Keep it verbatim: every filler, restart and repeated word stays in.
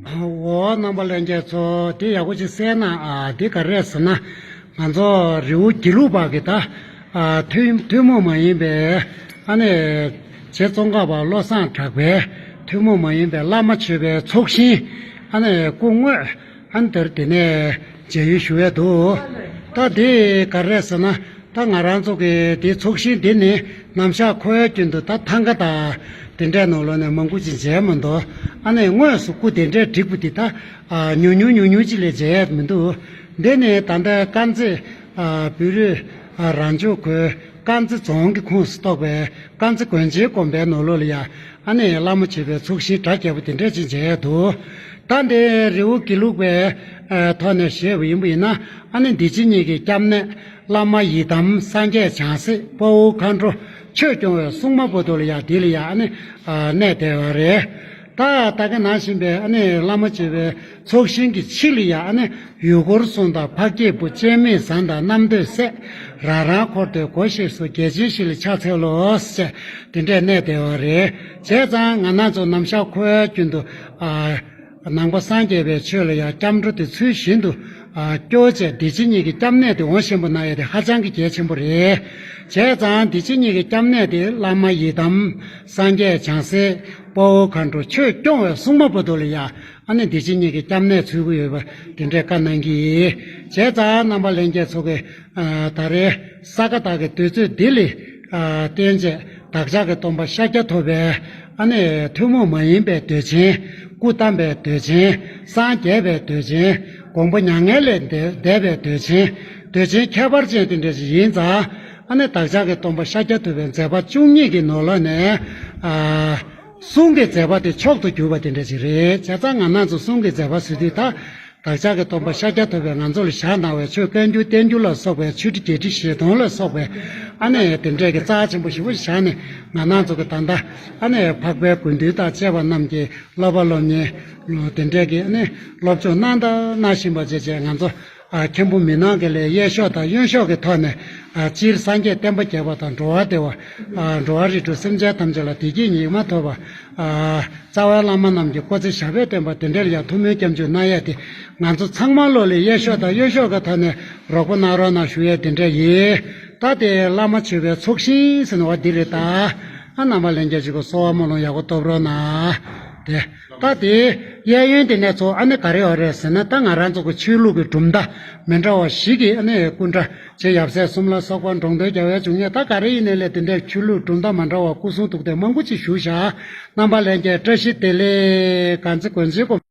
འོ། རྣམ་པ་ལྷན་རྒྱས་ཚོ། འདི་ཡག་པོ་ཅིག་གསན་ན། ཨ། འདི་ག་རེ་རེད་ཟེར་ན། ང་ཚོ་རི་བོ་དགེ་ལུགས་པ་གི་ད། ཨ། ཐུན་ཐུན་མོང་མ་ཡིན་པའི། ཨ་ནི། རྗེ་ཙོང་ཁ་པ་བློ་བཟང་གྲགས་པའི་ཐུན་མོང་མ་ཡིན་པའི་བླ་མ་མཆོད་པའི་ཚོགས་ཞིང་། ཨ་ནི་སྐུ་དངོས། ཨ་ནི་དེར་དེ་ནས་མཇལ་ཡུལ་ཞུ་ཡས་འདུག་ད་འདི་ག་རེ་རེད་ཟེར་ན། ད་ང་རང་ཚོ་གི་འདི་ཚོགས་ཞིང་འདི་ནི་ནམ་ཞག་འཁོར་བའི་རྒྱུན་དུ་ད་ཐང་ག་དང་དེ་འདྲའི་ནང་ལོགས་ནས་མང་པོ་ཅིག་མཇལ་མི་འདུག་ཨ་ནི་དངོས་སུ་སྐུ་དེ་འདྲའི་བསྒྲིགས་པ་འདི་ད། ཨ། ཉུང་ཉུང་ཉུང་ཉུང་ཅིག་ལས་མཇལ་ཡས་མི་འདུག་འདི་ནི་ད་ལྟ་དཀར་མཛེས། ཨ། བོད་རིགས། ཨ། རང་སྐྱོང་ཁུལ་དཀར་མཛེས་རྫོང་གི་ཁོངས་སུ་གཏོགས་པའི་དཀར་མཛེས་དགོན་ཆེན་དགོན་པའི་ནང་ལོགས་ལ་ཡ། ཨ་ནི་བླ་མ་མཆོད་པའི་ཚོགས་ཞིང་གྲ་རྒྱས་པོ་དེ་འདྲ་ཅིག་མཇལ་ཡས་འདུག་ད་འདི་རི་བོ་དགེ་ལུགས་པའི། ཨ། ཐོག་ནས་བཤད་པ་ཡིན་པ་ཡིན་ན། ཨ་ནི་འདི་ཕྱི་གཉིས་ཀྱི་སྐྱབས་གནས། བླ་མ་ཡི་དམ་སངས་རྒྱས་བྱང་སེམས་དཔའ་བོ་མཁའ་འགྲོ་ཆོས་སྐྱོང་བའི་སྲུང་མ་པོ་ཏོ་ལ་ཡ། འདི་ལ་ཡ། ཨ་ནི། ཨ། གནས་བསྡད་ཡོད་རེད། ད་ད་ག་ནང་བཞིན་པའི། ཨ་ནི་བླ་མ་མཆོད་པའི་ཚོགས་ཞིང་གི་ཕྱི་ལ་ཡ། ཨ་ནི་ཡུལ་འཁོར་སྲུང་དང་འཕགས་སྐྱེས་བུ། སྤྱན་མིག་བཟང་དང་རྣམ་ཐོས་སྲས། རང་རང་འཁོར་དུ་སྒོ་བཞིར་སོང་། རྒྱལ་ཆེན་བཞི་ལ་ཕྱག་འཚལ་ལོ་ཞེས། དེ་འདྲས་གནས་བསྡད་ཡོད་རེད། བྱས་ཙང་ང་རང་ཚོ་ནམ་ཞག་འཁོར་བའི་རྒྱུན་དུ། ཨ། ནང་པ་སངས་རྒྱས་པའི་ཆོས་ལ་ཡང་སྐྱབས་འགྲོ་དེ་ཚུལ་བཞིན་དུ། ཨ། སྐྱོར་བྱས་འདི་ཕྱི་གཉིས་ཀྱི་སྐྱབས་གནས་དེ་འོ་ཆེན་པོ་གནང་ཡས་དེ་ཧ་ཅང་གི་གལ་ཆེན་པོ་རེད། བྱས་ཙང་འདི་ཕྱི་གཉིས་ཀྱི་སྐྱབས་གནས་དེ་བླ་མ་ཡི་དམ་སངས་རྒྱས་བྱང་སེམས་དཔའ་བོ་མཁའ་འགྲོ་ཆོས་སྐྱོང་བའི་སྲུང་མ་པོ་ཏོ་ལ་ཡ། ཨ་ནི་འདི་ཕྱི་གཉིས་ཀྱི་སྐྱབས་གནས་འཚོལ་གྱི་ཡོད་པ་དེ་འདྲས་བཀའ་གནང་གི་ཡིན། བྱས་ཙང་རྣམ་པ་ལྷན་རྒྱས་ཚོ་གི། ཨ། ད་རེས་ས་ག་ཟླ་གི་དུས་ཚོད་འདི་ལ། ཨ། བརྟེན་བྱས་བདག་ཅག་གི་སྟོན་པ་ཤཱཀྱ་ཐུབ་པའི། ཨ་ནི་ཐུན་མོང་མ་ཡིན་པའི་དུས་ཆེན། སྐུ་བལྟམས་པའི་དུས་ཆེན། སངས་རྒྱས་པའི་དུས་ཆེན། དགོངས་པ་མྱ་ངན་ལས་འདས་པའི་དུས་ཆེན། དུས་ཆེན་ཁྱད་པར་ཅན་དེ་འདྲ་ཞིག་ཡིན་ཙང་། ཨ་ནི་བདག་ཅག་གི་སྟོན་པ་ཤཱཀྱ་ཐུབ་པའི་མཛད་པ་བཅུ་གཉིས་ཀྱི་ནང་ལོགས་ནས། ཨ། གསུང་གི་མཛད་པ་དེ་མཆོག་ཏུ་གྱུར་པ་དེ་འདྲ་ཞིག་རེད། བྱས་ཙང་ང་རང་ཚོ་གསུང་གི་མཛད་པ་ཟེར་དུས་ད། བདག་ཅག་གི་སྟོན་པ་ཤཱཀྱ་ཐུབ་པས་ང་ཚོ་ལ་བཞག་གནང་བའི་ཆོས་བཀའ་འགྱུར་བསྟན་འགྱུར་ལ་སོགས་པའི་ཆོས་ཁྲིད་བརྒྱད་ཁྲི་བཞི་སྟོང་ལ་སོགས་པའི། ཨ་ནི་དེ་འདྲས་ཀྱི་རྩ་ཆེན་པོ་ཞེ་པོ་བཞག་ནས། ང་རང་ཚོ་གི་ད་ལྟ། ཨ་ནི་འཕགས་པའི་དགེ་འདུན་དང་བཅས་པ་རྣམས་ཀྱིས་སློབ་པ་སློབ་གཉེར། དེ་འདྲས་ཀྱི། ཨ་ནི་སློབ་སྦྱོང་གནང་དང་གནང་བཞིན་པ་བྱས་བྱས། ང་ཚོ། ཨ། མཁན་པོ་མི་ནག་གི་ལས། གཡས་ཕྱོགས་དང་གཡོན་ཕྱོགས་ཀྱི་ཐོག་ནས། ཨ། སྤྱིར་སངས་རྒྱས་བསྟན་པ་རྒྱས་པ་དང་འགྲོ་བ་བདེ་བ། ཨ། འགྲོ་བ་རིགས་དྲུག་སེམས་ཅན་ཐམས་ཅད་ལ་བདེ་སྐྱིད་ཉིད་མ་ཐོབ་པ། ཨ། རྩ་བའི་བླ་མ་རྣམས་ཀྱི་སྐུ་ཚེ་ཞབས་པད་བརྟན་པ་དེ་འདྲ་ལ་ཡང་ཐུགས་སྨོན་སྐྱབས་འཇུག་གནང་ཡས་དེ། ང་ཚོ་ཚང་མ་ལོ་ལ་གཡས་ཕྱོགས་དང་གཡོན་ཕྱོགས་ཀྱི་ཐོག་ནས་རོགས་པ་གནང་རོགས་གནང་ཞུ་ཡས་དེ་འདྲ་ཡིན། ད་དེ་བླ་མ་མཆོད་པའི་ཚོགས་ཞིང་ཟེར་ནས་བ་འདི་རེད་ད། ཨ། རྣམ་པ་ལྷན་རྒྱས་ཅིག་གི་གསོལ་བ་སྨོན་ལམ་ཡག་པོ་ཐོབ་རོགས་གནང་། དེ། ད་དེ་གཡས་གཡོན་དེ་ནས་ཚོ། ཨ་ནི་ག་རེ་ཡོད་རེད་ཟེར་ན། ད་ང་རང་ཚོ་གི་ཆོས་ལུགས་ཀྱི་གྲུབ་མཐའ་མི་འདྲ་བ་བཞི་གི། ཨ་ནི་སྐུ་འདྲ་ཆེ་ཡབ་སྲས་གསུམ་ལ་སོགས་པ། འགྲོ་དོན་རྒྱལ་བའི་འབྱུང་གནས། ད་ག་རེ་ཡིན་ནའི་ལས་དེ་འདྲའི་ཆོས་ལུགས་གྲུབ་མཐའ་མ་འདྲ་བ་སྐུ་གསུང་ཐུགས་རྟེན་མང་པོ་ཅིག་བཞུགས་བཞག་རྣམ་པ་ལྷན་རྒྱས་བཀྲ་ཤིས་བདེ་ལེགས། དཀར་མཛེས་དགོན་ཆེན་དགོན།